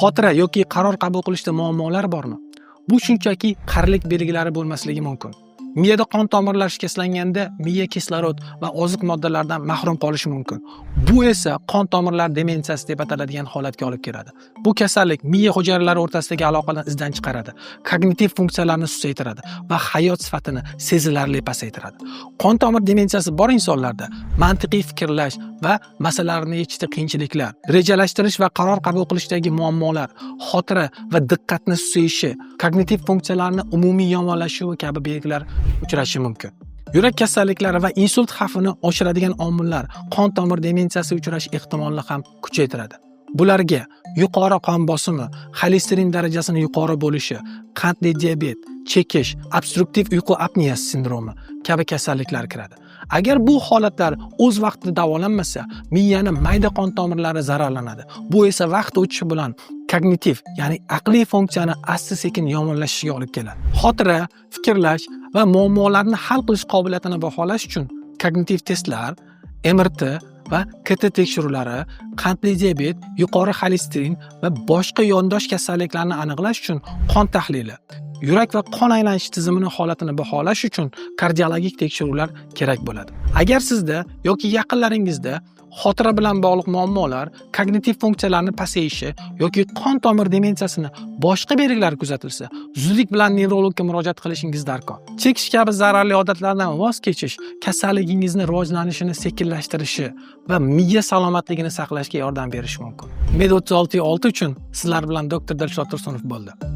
Xotira yoki qaror qabul qilishda muammolar bormi? Bu shunchaki qarilik belgilari bo'lmasligi mumkin. Miyada qon tomirlar shikastlanganda miya kislorod va oziq moddalardan mahrum qolishi mumkin. Bu esa qon tomirlar demensiyasi deb ataladigan holatga olib keladi. Bu kasallik miya hujayralari o'rtasidagi aloqani izdan chiqaradi, kognitiv funksiyalarni susaytiradi va hayot sifatini sezilarli pasaytiradi. Qon tomir demensiyasi bor insonlarda mantiqiy fikrlash va masalalarni yechishda qiyinchiliklar, rejalashtirish va qaror qabul qilishdagi muammolar, xotira va diqqatni susayishi, kognitiv funksiyalarni umumiy yomonlashuvi kabi belgilar uchrashi mumkin. Yurak kasalliklari va insult xavfini oshiradigan omillar qon tomir demensiyasi uchrash ehtimolini ham kuchaytiradi. Bularga yuqori qon bosimi, xolesterin darajasini yuqori bo'lishi, qandli diabet, chekish, obstruktiv uyqu apneyasi sindromi kabi kasalliklar kiradi. Agar bu holatlar o'z vaqtida davolanmasa, miyani mayda qon tomirlari zararlanadi. Bu esa vaqt o'tishi bilan kognitiv, ya'ni aqliy funksiyani asta-sekin yomonlashishiga olib keladi. Xotira, fikrlash va muammolarni hal qilish qobiliyatini baholash uchun kognitiv testlar, MRT va KT tekshiruvlari, qandli diabet, yuqori xolesterin va boshqa yondosh kasalliklarni aniqlash uchun qon tahlili, yurak va qon aylanish tizimini holatini baholash uchun kardiologik tekshiruvlar kerak bo'ladi. Agar sizda yoki yaqinlaringizda xotira bilan bog'liq muammolar, kognitiv funksiyalarni pasayishi yoki qon tomir demensiyasini boshqa belgilari kuzatilsa, zudlik bilan nevrologga murojaat qilishingiz darkor. Chekish kabi zararli odatlardan voz kechish kasalligingizni rivojlanishini sekinlashtirishi va miya salomatligini saqlashga yordam berishi mumkin. Med 36.6 uchun sizlar bilan doktor Dilshod Tursunov bo'ldi.